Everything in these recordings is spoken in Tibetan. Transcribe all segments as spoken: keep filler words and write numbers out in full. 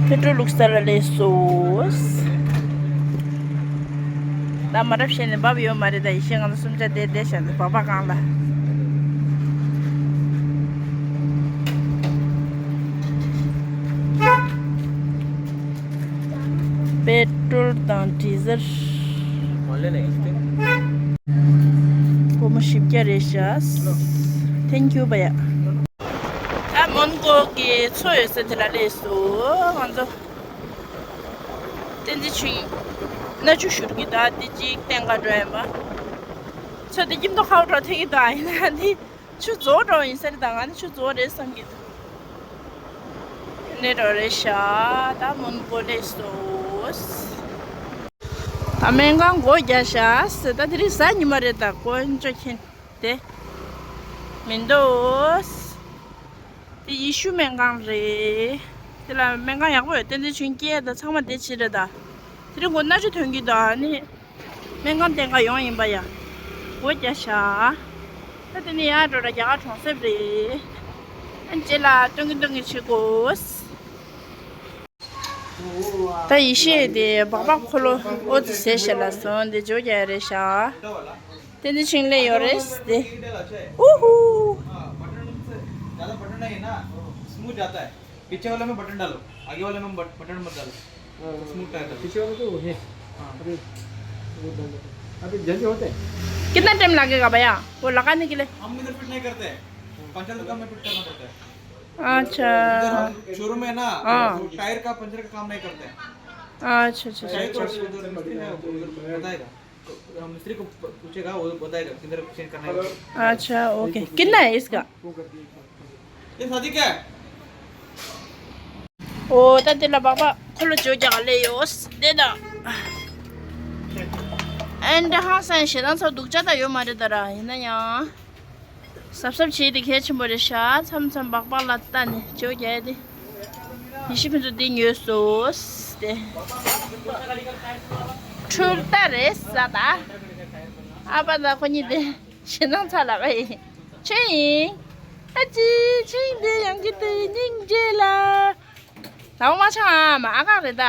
པེ་ཊྲོལ་བླུགས་ས་ལ་སླེབས་སོང་། ད་མ་རབས་བཤད་ནས་འབབ་ཡོད་མ་རེད། ད་ཡེ་ཤེས་ང་ཚོ་གསུམ་ཆ་བསྡད་བསྡད་བཞག་འདུག་སྦག་སྦག་སྒང་ལ། པེ་ཊྲོལ་དང་ཌི་ཟེལ། སྒོར་མོ་བཞི་བརྒྱ་རེད་ཤག Thank you བ་ཡ། ད་མོན་གྷོ་གི་མཚོ་ཡོད་ས་དེ་ལ་སླེབས་སོང་ང་ཚོ། བསྟན་འཛིན་ཆོས་སྐྱིད་མནའ་ཆུ་བཞུར་གྱི་འདུག་དེ་གཅིག་བསྟན་ག་འགྲོ་ཡིན་པ། མཚོ་དེ་ཁྱིམ་ཐོག་ཁ་བ་འགྲོ་ཐེ་གི་འདུག་ཡིན་ན་དེ་ཆུ་རྫོགས་འགྲོ་ཡིན་ས་རེད། ད་ང་ནི་ཆུ་རྫོགས་རེད་བསམ་གྱི་འདུག་ནས་འགྲོ་རེད་ཤག་ད་མོན་གྷོ་སླེབས་སོང་། ད་སྨན་ཁང་སྒོ་རྒྱག་ཤག་ད་དེ་རིང་གཟའ་ཉི་མ་རེད། ད་དཀོན་མཆོག་མཁྱེན། དེ་མི་འདུག་དེ་ཡེ་ཤུ་སྨན་ཁང་རེད། དེ་ལ་སྨན་ཁང་ཡག་པོ་ཡོད། བསྟན་འཛིན་ཆོས་སྐྱིད་དང་ཚང་མ་དེ་བྱེད་རེད་ད། དེ་རིང་ཁོ་མནའ་ཆུ་ཐོན་གྱི་འདུག་ཨ་ནི་སྨན་ཁང་བསྟན་ག་ཡོང་ཡིན་པ་ཡ། སྒོ་རྒྱག་ཤག་ད་དེ་ནས་ཡར་འགྲོ་ར་རྒྱ་གར་གྲོང་གསེབ་རེད། ཨ་ནི་རྗེས་ལ་སྟོན་གྱི་སྟོན་གྱི་བྱེད་དགོས། ད་ཡེ་ཤེས་དེ་སྦག་སྦག་འཁོར་ལོ་ཨོ་ཙི་ཟས་བཞག་ལ་སོང་། དེ་ཇོ་རྒྱག་རེད་ཤག་དེ་ནི་ཆིང་ལེ་ཡོད་རེད་དེ། ཨུ་ཧུ། ज़्यादा बटन नहीं है ना, स्मूथ जाता है। पीछे वाले में बटन डालो, आगे वाले में बट-, बटन मत डालो। हाँ, स्मूथ टायर डालो। पीछे वाला तो वो है। हाँ। अभी वो डाल देते हैं। अभी जल्दी होते हैं। कितना टाइम लगेगा भैया वो लगाने के लिए? हम इधर फिट नहीं करते हैं, पंचर दुकान में फिट करना पड़ता है। अच्छा। इधर हम शोरूम में ना, हाँ। वो टायर का पंचर का काम नहीं करते हैं। अच्छा, अच्छा, अच्छा, टायर तो अच्छा। उधर मिस्त्री है, वो उधर बताएगा। तो हम मिस्त्री को प-, पूछेगा, वो बताएगा किधर चेंज करना है। अच्छा, ओके। कितना है इसका? ये शादी क्या है? ཨོ་ད་དེ་ལ་སྦག་སྦག་འཁོར་ལོ་ཇོ་རྒྱག་ག་སླེབས་ཡོད་དེ་ད། ཨན་ད་ཧང་སང་ཞེ་སྡང་ཚ་སྡུག་ཅག་ད་ཡོད་མ་རེད་ད་ར། ཡིན་ན་ཡང་གཟབ་གཟབ་བྱེད་དེ་གལ་ཆེན་པོ་རེད་ཤག་མཚམས་མཚམས་སྦག་སྦག་ལ་ལྟ་ནས་ཇོ་རྒྱག་དེ། ཡེ་ཤེས་ཕུན་ཚོགས་འདི་ཉོས་སོ། དེ་འཕྲུལ་རྟ་རེད་ཟ་ད། ཨ་ཕ་དང་ཁོ་གཉིས་དེ་ཞེ་སྡང་ཚ་ལ་བ་ཡིན། ཆོས་ཡིན། ཨ་ཅེ་ཆོས་ཡིན་དེ་ཡང་གི་དེ་སྙིང་རྗེ་ལ། ལའོ་མ་ཆང་ཨ་མ་ཨ་ཁ་རེད་ད།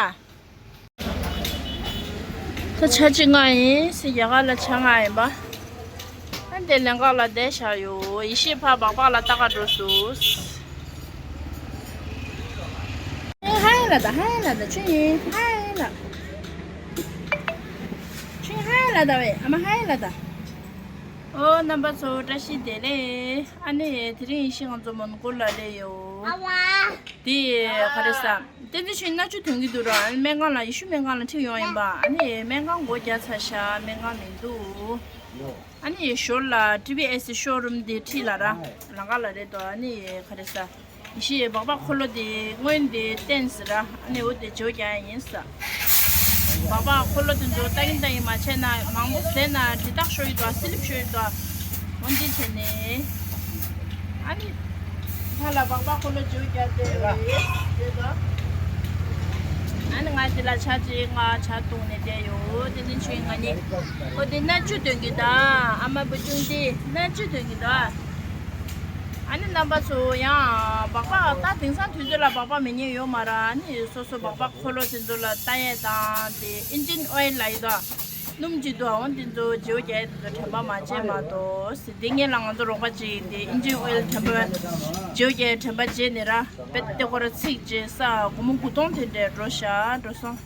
ད་ཆ་གཅིག་ང་ཡིན་སི་རྒྱ་གར་ལ་ཆ་ང་ཡིན་པ། ཨ་འདི་ལེན་ག་ལ་བསྡད་བཞག་ཡོད། ཡེ་ཤེས་ཕ་སྦག་སྦག་ལ་ལྟ་ག་འགྲོ་སོང་། ཧའི་ལ་ད་ཧའི་ལ་ད་ཆུ་ཡིན་ཧའི་ལ། ཆུ་ཧའི་ལ་ད་བས་ཨ་མ་ཧའི་ལ་ད། ཨོ་རྣམ་པ་ཚོ་བཀྲ་ཤིས་བདེ་ལེགས། ཨ་ནི་དེ་རིང་ཡེ་ཤེས་ང་ཚོ་མོན་གྷོ་ལ་སླེབས་ཡོད། དེ་ག་རེ་ཟ། བསྟན་འཛིན་ཆོས་མནའ་ཆུ་ཐོན་གྱི་འདུག་ར། ཨ་ནི་སྨན་ཁང་ལ་ཡེ་ཤུ་སྨན་ཁང་ལ་ཁྲིད་ཡོང་ཡིན་པ། ཨ་ནི་སྨན་ཁང་སྒོ་རྒྱག་ཚར་ཤག་སྨན་ཁང་མི་འདུག་ཨ་ནི་ཞོར་ལ་ཊི་བི་ཨེ་སི་ཤོ་རུམ་དེ་འཁྲིས་ལ་ར། ལམ་ཁ་ལ་རེད་དོ། ཨ་ནི་ག་རེ་ཟ། ཡེ་ཤེས་སྦག་སྦག་འཁོར་ལོ་དེ་སྔོན་དེ་བསྟན་ཟེར་ར། ཨ་ནི་འོ་དེ་ཇོ་རྒྱག་ཡིན་ས། སྦག་སྦག་འཁོར་ལོ་དེ་ཚོ་ལྟ་གིན་ལྟ་གིན་མ་བྱས་ན་མང་པོ་ཟས་ན་དྲི་ཐག་ཤོར་ཡི་དོ། སི་ལིབ་ཤོར་ཡི་དོ། འོན་ཏེ་བྱས་ནས། ཨ་ནི། ཧ་ལ་སྦག་སྦག་འཁོར་ལོ་ཇོ་རྒྱག་དེ་རེད་དོ། ཨ་ནི་ང་དེ་ལ་ཇ་ཅིག་ང་ཇ་བཏུང་ནས་བསྡད་ཡོད། དེ་ནི་ཆུ་ཡིན་ང་གཉིས། ཁོ་དེ་མནའ་ཆུ་འདོན་གི་ད། ཨ་མ་བུ་ཆུང་དེ་མནའ་ཆུ་འདོན་གི་ད། ཨ་ནི་རྣམ་པ་ཚོ་ཡང་སྦག་སྦག་ད་དེང་སང་དུས་ཚོད་ལ་སྦག་སྦག་མི་ཉན་ཡོད་མ་ར། ཨ་ནི་སོ་སོ་སྦག་སྦག་འཁོར་ལོ་དེ་ཚོ་ལ་ལྟ་ཡས་དང་དེ་ཨིན་ཇིན་ཨོ་ཡིལ་ལ་ཡོད་དོ། སྣུམ་གཅིག་འདུག་འོ་དེ་ཚོ་ཇོ་རྒྱག་དེ་ཚོ་དྲན་པ་མ་བརྗེད་མ་གཏོགས། དེ་ངས་ལ་ང་ཚོ་རོགས་པ་གཅིག་དེ་ཨིན་ཇིན་ཨོ་ཡིལ་དྲན་པ་ཇོ་རྒྱག་དྲན་པ་བརྗེད་ནས་ར། དཔེ་དེ་ཁོ་ར་ཚིག་བརྗེད་ས་སྒོར་མོ་དགུ་སྟོང་དེ་འདྲས་འགྲོ་ཤག་འགྲོ་སོང་།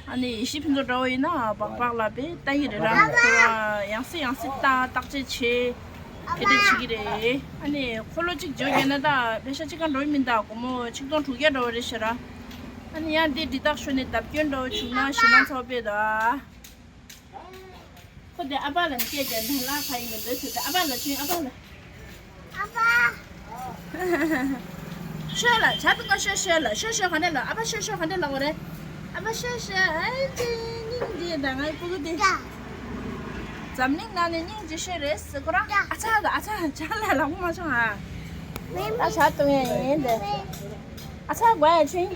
ཨ་ནི་ཡེ་ཤེས་ཕུན་ཚོགས་འདྲ་བོ་ཡིན་ན་སྦག་སྦག་ལ་དཔེ་ལྟ་ཡི་རེད་ར། ཁོ་ར་ཡང་སེ་ཡང་སེ་ལྟ་བརྟག་དཔྱད་བྱེད་དེ་འདྲ་བྱེད་ཀྱི་རེད། ཨ་ནི་འཁོར་ལོ་གཅིག་ཇོ་རྒྱག་ན་ད་པེ་ཤ་གཅིག་ག་འགྲོ་ཡི་མིན་ད། སྒོར་མོ་ཆིག་སྟོང་དྲུག་བརྒྱ་འདྲ་བོ་རེད་ཤག་ར། ཨ་ནི་ཡང་དེ་དྲི་རྟགས་ཤོར་ནས་བརྡབ་སྐྱོན་འདྲ་བོ་བྱུང་ན་ཞེ་སྡང་ཚ་བོ་དཔེ་ད། ཁོ་དེ་ཨ་ཕ་ལ་སྐད་རྒྱག་ན་ལ་ཁ་ཡིན་མི་འདུག་ཟེར་ཏེ། ཨ་ཕ་ལ་ཆུང་ཨ་ཕ་ལ། ཨ་ཕ། ཤོད་ལ་ཇ་བཏུང་ག་ཤོད་ཤོད་ལ་ཤོད་ཤོད་ག་ནས་ལ། ཨ་ཕ་ཤོད་ཤོད་ག་ནས་ལ་འོ་རེད། ཨ་ཕ་ཤོད་ཤོད། ཨེ་ཅེ་སྙིང་རྗེ་ད་ང་སྤུ་གུ་དེ། འཛམ་གླིང་ནང་ནས་སྙིང་རྗེ་ཤོས་རེད་ཟེར་ཁོ་རང་། ཨ་ཚ་ད་ཨ་ཚ་ཇ་ལ་ལ་མོ་མ་ཆུང་ཨ། ད་ཇ་བཏུང་ཡ་ཡིན་དེ། ཨ་ཚ་དགོས་ཡ་ཆུང་།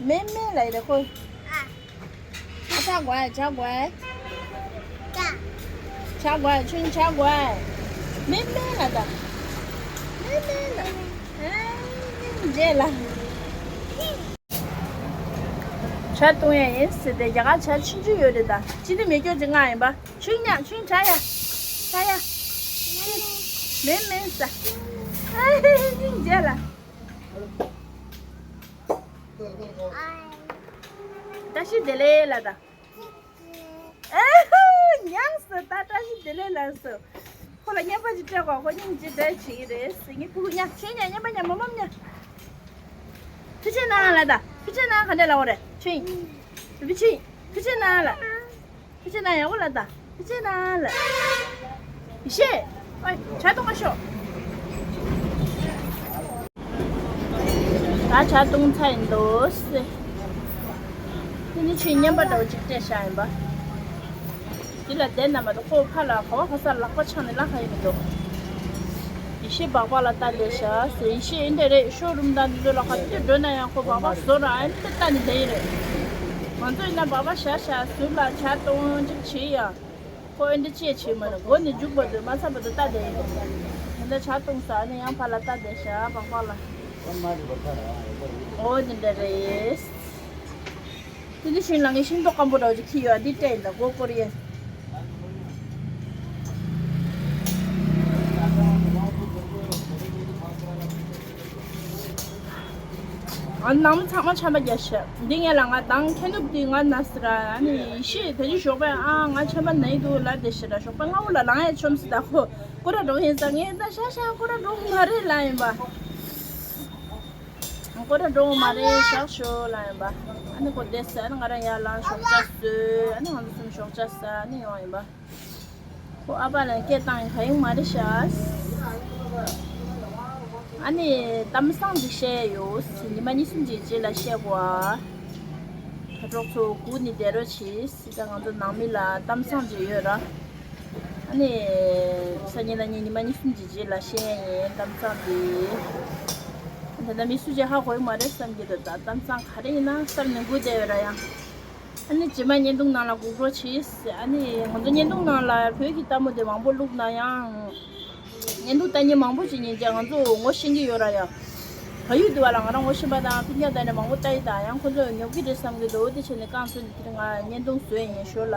མེ་མེ་ལ་ཡི་རེད་ཁོ། ཨ་ཚ་དགོས་ཡ་ཇ་དགོས་ཡ། ཇ་དགོས་ཡ་ཆུང་ཇ་དགོས་ཡ། མེ་མེ་ལ་ད། མེ་མེ་ལ། ཨ་མེ་མེ་ལ། ཇ་བཏུང་ཡ་ཡིན་ཟེར་ཏེ། རྒྱ་གར་ཇ་ཆུང་ཆུང་ཡོད་རེད་ད། ཅི་ནི་མེད་སྐྱོ་ཅིག་ང་ཡིན་པ། ཆུང་ཉག་ཆུང་ཇ་ཡ། ཇ་ཡ། མིན་མིན་ཟ། སྙིང་རྗེ་ལ། བཀྲ་ཤིས་བདེ་ལེགས་ལ་ད། ཨ་ཧུ། ཉག་སོ་ད། བཀྲ་ཤིས་བདེ་ལེགས་ལ་སོ། ཁོ་ལ་རྔན་པ་ཅིག་སྤྲད་དགོས། ཁོ་སྙིང་རྗེ་འདྲ་བྱེད་ཀྱི་རེད་ཟེར། ངས་ཕྲུ་གུ་ཉག་ཆེ་ཉག་རྔན་པ་ཉག་མོ་མོ་ཉག་ཕུ་ཆེ་ན་ལ་ད། ཕུ་ཆེ་ན་ག་འདྲ་ལ་འོ་རེད། ཆེ། ཕུ་ཆེ། ཕུ་ཆེ་ན་ལ། ཕུ་ཆེ་ན་ཡག་པོ་ལ་ད། ཕུ་ཆེ་ན་ལ། ཡེ་ཤེས། ཨོའི། ཇ་བཏུང་ག་ཤོག་ད་ཇ་བཏུང་ཚར་ཡིན་འདུག་ཟེར། དེ་ནི་ཆུའི་རྔན་པ་འདྲ་བོ་ཅིག་སྤྲད་བཞག་ཡིན་པ། འདི་ལ་བསྡད་ན་མ་གཏོགས་ཁོ་ཕར་ལ་ག་བ་ག་ས་ལག་པ་འཆང་ནས་ལ་ཁ་ཡིན་མི་འདུག་ཡེ་ཤེས་སྦག་སྦག་ལ་ལྟ་བསྡད་ཤག་ཟེར། ཡེ་ཤེས་ཨེ་འདྲ་རེད། ཤོ་རུམ་དང་འདི་ཚོ་ལ་ག་དུས་འགྲོ་ན་ཡང་ཁོ་སྦག་སྦག་བཟོ་ར་ཨེ་འདྲ་ལྟ་ནས་བསྡད་ཡིན་རེད། ང་ཚོ་ཡིན་ན་སྦག་སྦག་བཞག་ཤག་ཟུར་ལ་ཇ་བཏུང་ཅིག་བྱེད་ཡ། ཁོ་ཨེ་འདྲ་ཅིག་བྱེད་མ་རེད། འགོ་ནས་མཇུག་བར་དུ་མ་ཚར་བར་དུ་ལྟ་བསྡད་ཡིན་རེད། ད་ལྟ་ཇ་བཏུང་ས་ཨ་ནི་ཡང་ཕར་ལ་ལྟ་བསྡད་ཤག་སྦག་སྦག་ལ། འོ་འདི་འདྲ་རེད། དེ་ནི་ཤིང་ལ་ངས་ཤིང་ཏོག་སྐམ་པོ་འདྲ་བོ་ཅིག་ཁྱེར་ཡོད། འདི་སྤྲད་ཡིན་ད། སྒོར་སྒོར་ཡིན། ཨ་ནང་མི་ཚང་མ་ཆམ་པ་རྒྱག་ཤག་འདི་ངས་ལ་ང་དང་ཁེ་ནུབ་དེ་ང་ན་ཟེར་ར། ཨ་ནི་ཡེ་ཤེས་དེ་ཅི་ཞོགས་པ་ཨ་ང་ཆམ་པ་ན་ཡི་འདུག་ལ་དེ་ཤི་ར། ཞོགས་པ་སྔ་བོ་ལ་ལངས་ཡ་ཆོམ་སི་ད་ཁོ་སྐོར་ར་འགྲོ་ཡིན་ས། ངས་ད་ཤ་ཤ་སྐོར་ར་འགྲོ་མ་རེད་ལ་ཡིན་པ། སྐོར་ར་འགྲོ་མ་རེད། ཞག་ཤོ་ལ་ཡིན་པ། ཨ་ནི་ཁོ་བསྡད་ས། ཨ་ནི་ང་རང་ཡར་ལངས་ཞོགས་ཇ་བཟོས། ཨ་ནི་ང་ཚོ་གསུམ་ཞོགས་ཇ་ཟ། ཨ་ནི་ཡོང་ཡིན་པ། ཁོ་ཨ་ཕ་ལ་སྐད་བཏང་ཡིན་ག་ཡིན་མ་རེད་ཤག་ཨ་ནི་གཏམ་བཟང་འདི་བཤད་ཡོད། ཉི་མ་གཉིས་གསུམ་གྱི་རྗེས་ལ་བཤད་དགོས་ཨ། ད་གྲོགས་ཚོ་སྒུག་ནས་བསྡད་རོགས་བྱེད། ད་ང་ཚོ་ནང་མི་ལ་གཏམ་བཟང་ཅིག་ཡོད་ར། ཨ་ནི་སང་ཉིན་གནངས་ཉིན་ཉི་མ་གཉིས་གསུམ་གྱི་རྗེས་ལ་བཤད་ཡིན་གཏམ་བཟང་འདི། ད་ལྟ་མི་སུ་གཅིག་ཧ་གོ་ཡི་མ་རེད་བསམ་གྱི་འདུག་ད་གཏམ་བཟང་ག་རེ་ཡིན་ན་བསམ་ནས་སྒུག་བསྡད་ཡོད་ར་ཡང་། ཨ་ནི་རྗེས་མ་བརྙན་ཐུང་ནང་ལ་སྒུག་རོགས་གྱིས། ཨ་ནི་ང་ཚོ་བརྙན་ཐུང་ནང་ལ་བོད་ཀྱི་ལྟད་མོ་དེ་མང་པོ་བླུགས་ན་ཡང་། བརྙན་ཐུང་ལྟ་མཁན་མང་པོ་ཞིག་ཡིན་ཙང་ང་ཚོ་ངོ་ཤེས་ཀྱི་ཡོད་ར་ཡ། བལ་ཡུལ་དུ་བ་ལ་ང་རང་ངོ་ཤེས་པ་དང་སྤུན་ཀྱག་དང་ནས་མང་པོ་ལྟ་ཡི་དང་། ཡང་ཁོ་ཚོ་ཉོབ་ཀྱི་རེད་བསམ་གྱི་འདུག་དེ་བྱས་ནས་རྐང་བཙུགས་ནས་དེ་རིང་ང་བརྙན་ཐུང་བཟོས་ཡིན་ཞོར་ལ།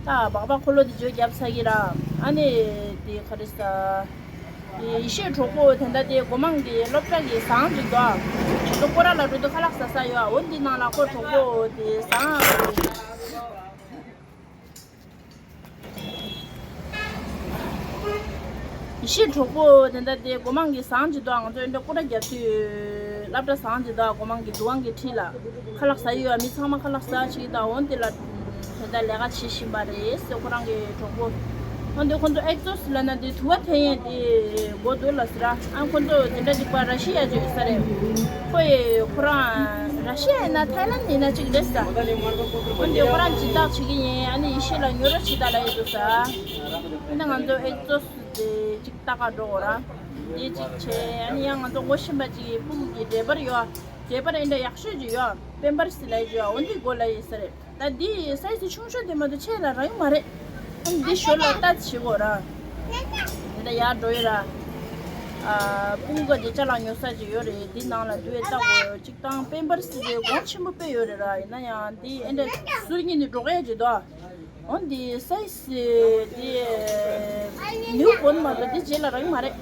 ད་སྦག་སྦག་འཁོར་ལོ་དེ་བརྗོད་བརྒྱབ་ཚར་གྱི་ར། ཨ་ནི་དེ་ག་རེ་ཟ། ཡེ་ཤེས་གྲོགས་པོ་དེ་འདྲ་དེ་སྒོ་མང་གི་སློབ་གྲྭ་གི་ཟངས་ཅིག་འདུག་ང་ཚོ་སྐོར་ར་ལ་འགྲོ་དུས་ཁ་ལག་ཟ་ས་ཡོད། འོ་འདི་ནང་ལ་ཁོ་གྲོགས་པོ་དེ་ཟངས། ཡེ་ཤེས་གྲོགས་པོ་དེ་འདྲ་དེ་སྒོ་མང་གི་ཟངས་ཅིག་འདུག་ང་ཚོ་འདི་འདྲ་སྐོར་ར་རྒྱབ་དུས་སློབ་གྲྭ་ཟངས་ཅིག་འདུག་སྒོ་མང་གི་དུ་ཝང་གི་འཁྲིས་ལ། ཁ་ལག་ཟ་ཡོད་ཨ། མི་ཚང་མ་ཁ་ལག་ཟ་བྱེད་ཀྱི་དང་འོན་ཏེ་ལ། དེ་འདྲ་ལས་ཀ་བྱེད་བཞིན་པ་རེད་ཟེར་ཁོ་རང་གི་གྲོགས་པོ། འོན་ཏེ་ཁོ་ཚོ་ཨེག་ཛོ་སི་ལབ་ན་དེ་དུ་བ་འཐེན་ཡས་དེ་མགོ་འདུག་ལ་ཟེར་ཨ། ཁོ་ཚོ་དེ་འདྲ་ཅིག་པ་ར་ཤི་ཡ་ཅིག་ཡོད་ས་རེད། ཁོ་ཡི་ཁོ་རང་ར་ཤི་ཡ་ཡིན་ན་ཐའི་ལན་ཡིན་ན་ཅིག་རེད་ཟེར། འོན་ཏེ་ཁོ་རང་སྦྱིན་བདག་བྱེད་ཀྱི་ཡིན། ཨ་ནི་ཡེ་ཤེས་ལ་ཉོ་རོགས་བྱེད་ད་ལ་ཡོད་འདུག་ཟེར། ཨ་ནི་ང་ཚོ་ཨེག་ཛོ་སི་དེ་ཅིག་ལྟ་ག་འགྲོ་འོ་ར། དེ་ཅིག་བྱས་ཨ་ནི་ཡང་ང་ཚོ་ངོ་ཤེས་པ་ཅིག་ཕྲུ་གུ་གི་འགྲེལ་པར་ཡོད། འགྲེལ་པར་ཨེ་འདྲ་ཡག་ཤོས་ཅིག་ཡོད། པེན་པར་སི་ལ་ཡོད་འོ་འདི་དགོས་ལ་ཡོད་ས་རེད། ད་འདི་སའི་ཛི་ཆུང་ཤོས་དེ་མ་གཏོགས་ཆེ་ལ་རག་གི་མ་རེད། ཨ་འདི་ཞོར་ལ་ལྟ་བྱེད་དགོས་ར། དེ་འདྲ་ཡར་འགྲོ་ཡོད་ར། ཨ་སྤུན་ཀྱག་དེ་ཅ་ལག་ཉོ་ས་ཅིག་ཡོད་རེད། འདི་ནང་ལ་འདུས་ལྟ་དགོས་ཅིག་དང་པེན་པར་སི་དེ་གོང་ཆེན་པོ་དཔེ་ཡོད་རེད་ར། ཡིན་ན་ཡང་འདི་ཨེ་འདྲ་ཟུར་གཉིས་ནས་འགྲོ་གི་ཡོད་ཅིག་འདུག་འོ་འདི་སའི་ཛི་དེ་ནིའུ་བོརན་མ་གཏོགས་འདི་རྗེས་ལ་རག་གི་མ་རེད།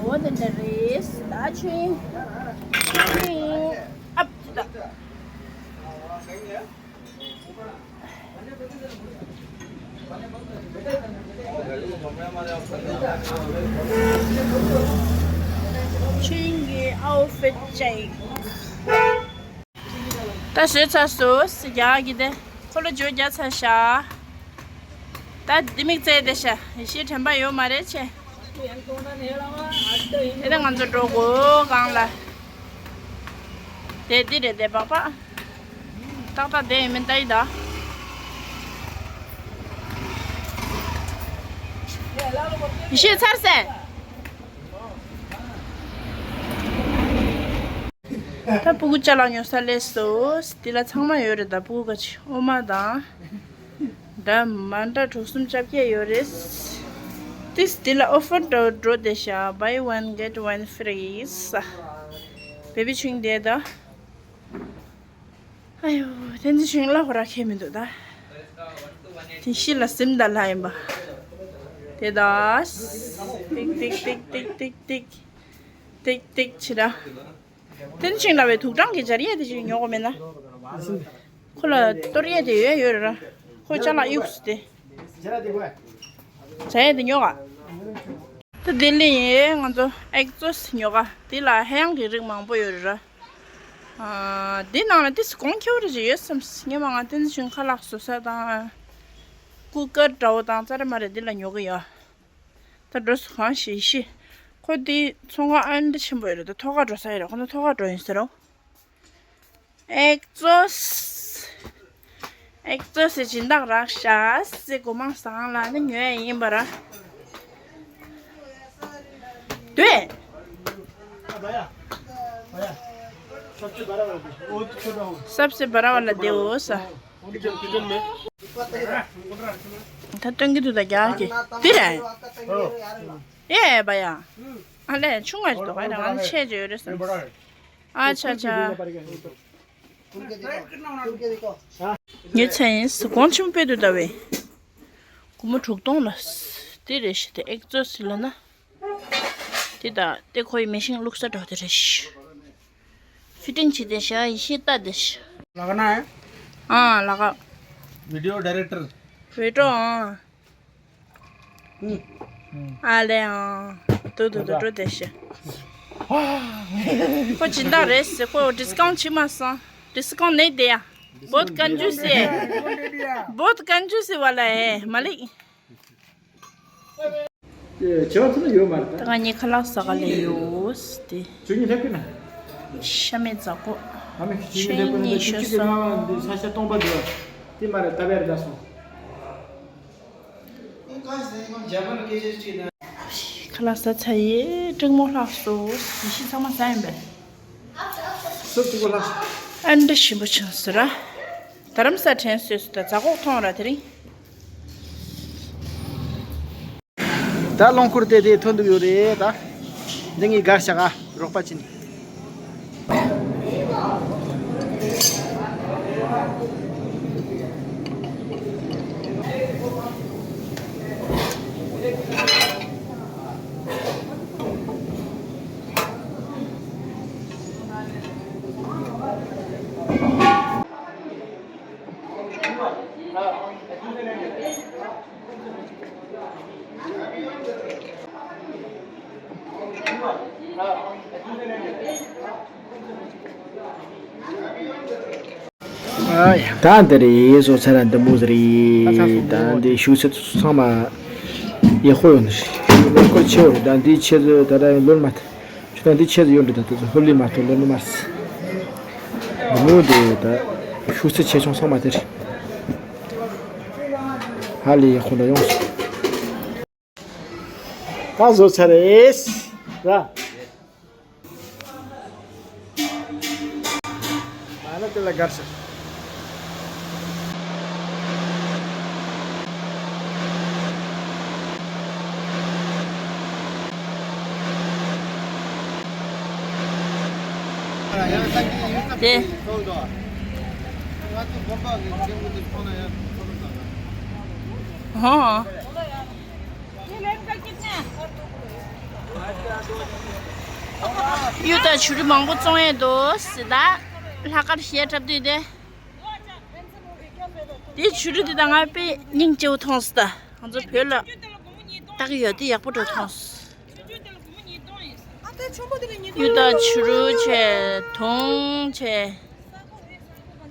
འོ་དེ་འདྲ་རེད། ད་ཆུ་ཡིན། ཆུ་ཡིན། ཨབ་ཅི་ད། ཆུ་ཡིན་གྱི་ཨའོ་ཕིད་ཅིག་ད་བཟོས་ཚར་སོང་ཟེར་རྒྱག་གི་དེ། འཁོར་ལོ་བརྗོད་རྒྱག་ཚར་ཤག་ད་འདི་མིག་བཙལ་བསྡད་ཤག་ཡེ་ཤེས་དྲན་པ་ཡོད་མ་རེད་ཆེ། དེ་ནས་ང་ཚོ་འགྲོ་དགོས་གང་ལ། དེ་འདི་རེད་དེ་སྦག་སྦག་ཏག་ཏག་བསྡད་ཡོད་མིན་ལྟ་ཡི་ད། ཡེ་ཤེས་ཚར་སོང་། ད་ཕྲུ་གུ་ཅ་ལག་ཉོ་ས་སླེབས་སོང་། འདི་ལ་ཚང་མ་ཡོད་རེད་ད། ཕྲུ་གུ་ག་ཅི་ཨོ་མ་དང་། འདྲ་མ་འདྲ་གྲོགས་གསུམ་རྐྱང་རྐྱང་ཡོད་རེད། ཏིས་འདི་ལ་ཨོ་ཕར་འགྲོ་འགྲོ་བསྡད་ཤག Buy one get one free ས། བེ་བི་ཆུང་དེ་ད། ཨ་ཡོ། བསྟན་འཛིན་ཆོས་དབྱིངས་ལ་ཧོ་ར་ཁེལ་མི་འདུག་ད། དེ་ཤི་ལ་སིམ་ད་ལ་ཡིན་པ། དེ་ད། ཏིག་ཏིག་ཏིག་ཏིག་ཏིག་ཏིག་ཏིག་ཏིག་ཕྱི་ད། བསྟན་འཛིན་ཆོས་དབྱིངས་ལ་བའི་དུག་སྦྲང་གི་སྦྱར་ཡས་དེ་ཅིག་ཉོ་གོ་མེད་ན། ཁོ་ལ་གཏོར་ཡས་དེ་ཡོད་ཡོད་ར། ཁོ་ཅ་ལག་གཡུགས་སུ་དེ། བྱ་ཡས་དེ་ཉོ་ག། ད་ལྡི་ལི་ཡིན་ང་ཚོ་ཨེག་ཛོ་སི་ཉོ་ག། འདི་ལ་ཧེ་ཡང་གི་རིགས་མང་པོ་ཡོད་རེད་ར། ཨ། འདི་ནང་ལ་ཏིས་གོང་ཁྱོད་རེ་ཅིག་ཡོད་བསམ། ངས་མ་ང་བསྟན་འཛིན་ཆོས་དབྱིངས་ཁ་ལག་བཟོ་ས་དང་། ཀུ་ཀར་འདྲ་བོ་དང་རྩ་རེ་མ་རེ་འདི་ལ་ཉོ་གི་ཡོད། ད་འགྲོ་སོང་གང་ཞིག་ཤི། ཁོ་འདི་ཚོང་ཁང་ཨ་འདྲ་ཆེན་པོ་ཡོད་རེད། ད་ཐོག་ཁ་འགྲོ་ས་ཡོད་རེད། ཁོ་ཚོ་ཐོག་ཁ་འགྲོ་ཡིན་ཟེར་རོ། ཨེག་ཛོ་སི། ཨེག་ཛོ་སི་སྦྱིན་བདག་རག་ཤག་ཟེར། གོ་མང་བཟང་ལ་ནི་ཉོས་ཡིན་པ་ར། དུས། སབ་སེ་བ་ར་བ་ལ་དེའོ་ས། ད་སྟོན་གི་འདུག་ད་རྒྱག་གི། འདི་རེད། ཨེ་བ་ཡ། ཨ་ལས་ཆུང་ང་ཞིག་འདུག་ག་ཡ། ང་ཆེ་ཅིག་ཡོད་རེད་བསམ། ཨ་ཆ་ཆ། ངའི་ཚེ་ཡིན་གཟུགས་གོང་ཆེན་པོ་དཔེ་འདུག་ད་བས། སྒོར་མོ་དྲུག་སྟོང་ལ། དེ་རེད་ཤི། དེ་ཨེག་ཛོ་སི་ལ་ན། དེ་ད་དེ་ཁོའི་མེ་ཤིང་བླུགས་ས་འགྲོ་དེ་རེད་ཤི། ཕི་ཊིང་བྱེད་དེ་ཤ་ཡི་ཤི་ལྟ་དེ་ཤི། ལག་ན། ཨ་ལག་ག། ཝི་ཌི་ཡོ་ཌི་རེག་ཊར། ཝི་ཌི་ཡོ་ཨ། ཨ་ལེ་ཨང་། དུ་དུ་དུ་འགྲོ་དེ་ཤི། ཁོ་སྦྱིན་བདག་རེད་ཟེར། ཁོ་ཌིས་ཀའུན་ཊི་བྱེད་མ་སོང་། ཌིས་ཀའུན་ཊི་ནི་དེ་ཡ། བོད་ཀན་ཇུ་སི། བོད་ཀན་ཇུ་སི་བ་ལ་ཨེ་མ་ལིག་ཆེ་བ་ཚོ་ལ་ཡོད་མ་རེད་ད། ད་ང་གཉིས་ཁ་ལག་ཟ་ག་ལས་ཡོད་དེ། ཆུ་གཉིས་སླེབས་ཀྱི་ན། ཤ་མེད་རྫ་ཁོག་ཨ་མེ་ཆུ་གཉིས་སླེབས་ཀྱི་ན། ཆུ་གཉིས་ཆུ་ཤོད་གཅིག་གི་སོང་། ནང་འདི་ས་ཆ་སྟོང་པ་འདུག་བ། དེ་མ་རེད་ད་བེར་ད་སོང་། ཁ་ལག་ཟ་ཚར་ཡས་སྤྲང་མོ་ལྷག་སོ། ཡི་ཤི་ཚང་མ་ཟ་ཡིན་པས། སུ་གཅིག་པོ་ལྷག་སོ། ཨ་འདྲ་ཞིམ་པོ་བྱུང་སོ་ར། རྡ་རམ་ས་དྲན་སོས་སུ་ད་རྫ་ཁོག་མཐོང་ར་དེ་རིང་། ད་རླངས་འཁོར་དེ་དེ་ཐོན་འདུག་ཡོད་རེད་ད། འདི་ངའི་སྒར་ཤག་ཨ་རོགས་པ་ཅིན། ད་འདི་རེད། བཟོ་ཚར་འདི་མོ་ཟིག་རེད། ད་འདི་བཞུགས་ཚད་ཚང་མ་ཡག་པོ་ཡོད་ནི་རེད། ལོ་འཁོར་ཆེ་བོ་རེད། ད་འདི་ཆེ་ཟིག་ད་ལྟ་ལོན་མ་ཐུབ། ཁྱོད་ད་འདི་ཆེ་ཟིག་ཡོད་འདྲི། ད་ད་ལྷོད་ལི་མ་ཐུབ་ལོན་མ་སི། འདི་མོ་འདི་ད་བཞུགས་ཚད་ཆེ་ཆུང་ཚང་མ་དེ་རེད། ཧ་ལས་ཡག་པོ་འདྲ་ཡོང་སོང་། ད་བཟོ་ཚར་རེད་ར། ཨ་ལ་དེ་ལ་དགར་ཤག་དེ། ཧོ། གཡུ་དང་བྱུ་རུ་མང་པོ་བཙོང་ཡས་འདུག་ཟེར་ད། ལྷག་དཀར་གཞས་འཁྲབ་དུས་དེ། དེ་བྱུ་རུ་དེ་ད་ང་དཔེ་སྙིང་རྗེ་བོ་མཐོང་སོང་ད། ང་ཚོ་བོད་ལ་བཏགས་ཡོད་དེ་ཡག་པོ་འགྲོ་མཐོང་སོང་། གཡུ་དང་བྱུ་རུ་བྱས། དུང་བྱས།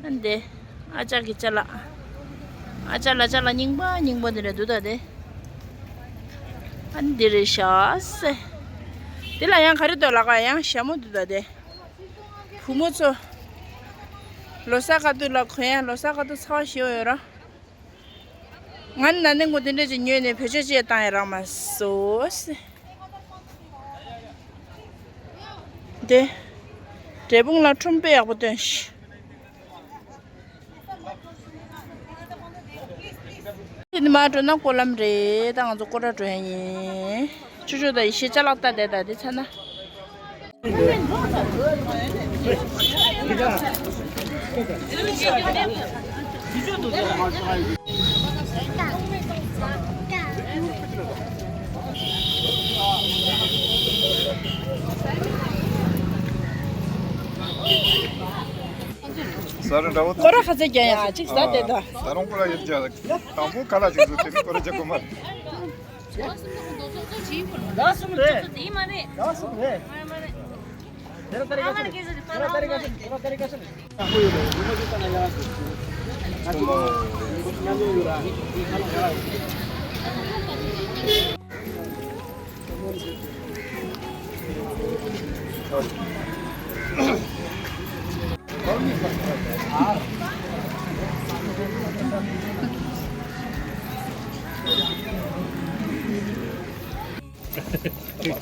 ཨ་འདི། ཨ་ཅག་གི་ཅ་ལག་ཨ་ཅག་ལ་ཅ་ལག་རྙིང་པ་རྙིང་པ་འདི་འདྲ་འདུག་ད་དེ། ཨ་འདི་རེད་ཤག་སེ། འདི་ལ་ཡང་ག་རེ་འདུག་ལགས། ཡང་ཞྭ་མོ་འདུག་ད་དེ། བུ་མོ་ཚོ། ལོ་གསར་ཁ་ཐུག་ལ་གོན་ཡ། ལོ་གསར་ཁ་ཐུག་ཚ་བ་ཞེ་པོ་ཡོད་ར། ང་ནི་ན་ནིང་གོ་དེ་འདྲ་ཅིག་ཉོས་ནས་བེད་སྤྱོད་བྱེད་བཏང་ཡ་རག་མ་སོང་། དེ། འབྲས་སྤུངས་ལ་ཁྲོམ་དཔེ་ཡག་པོ་སྟོན་ཤག་དེ་ནི་མར་འགྲོ་ན་ཀོ་ལམ་རེད། ད་ང་ཚོ་ཀོ་ཊར་འགྲོ་ཡ་ཡིན། ཅོ་ཅོ་དང་ཡེ་ཤེས་ཅ་ལག་ལྟ་བསྡད། ད་དེ་ཚ་ན། ས་རུ་འདྲ་བོ་ཁོ་ར་ཁ་ཚ་རྒྱ་ཡ་གཅིག་ཟ་དེ་ད། ད་རུང་ཁོ་ར་ཡིན་རྒྱ་དང་པོ་ཁ་ལ་ཅིག་བཟོ་དེ་ནི་ཁོ་ར་རྒྱ་གོ་མ་རེད། ཟླ་གསུམ་རེད། ཟླ་གསུམ་རེད། ཟླ་གསུམ་རེད། དེ་ར་ཏ་རི་ཀ་ཅི་རེད། དེ་ར་ཏ་རི་ཀ་ཅི་རེད། དེ་ར་ཏ་རི་ཀ་ཅི་རེད།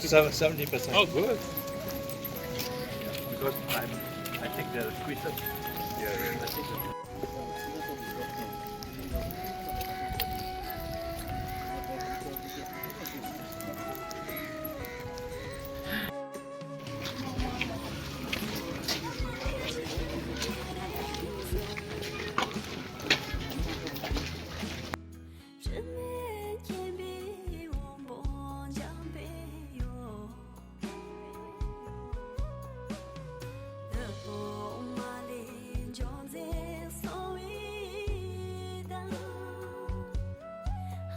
Seven- seventy percent. Oh, good. Because I'm, I think they're squeezed. Yeah, I think so. དྲི་མེད་མཁྱེན་པའི་དབང་པོ་འཇམ་པའི་ཡུལ། བདུད་དཔུང་མ་ལུས་འཇོམས་མཛད་གསང་བའི་བདག། ཧ་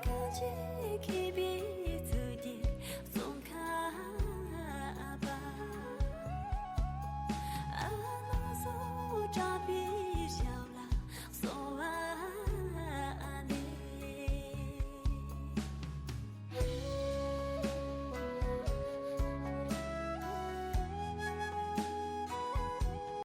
ཀ་ཅི་མཁས་པའི་ཚུལ་གྱིས་ཙོང་ཁ་པ། ཨ་ལོ་སོ་དྲག་པའི་ཞབས་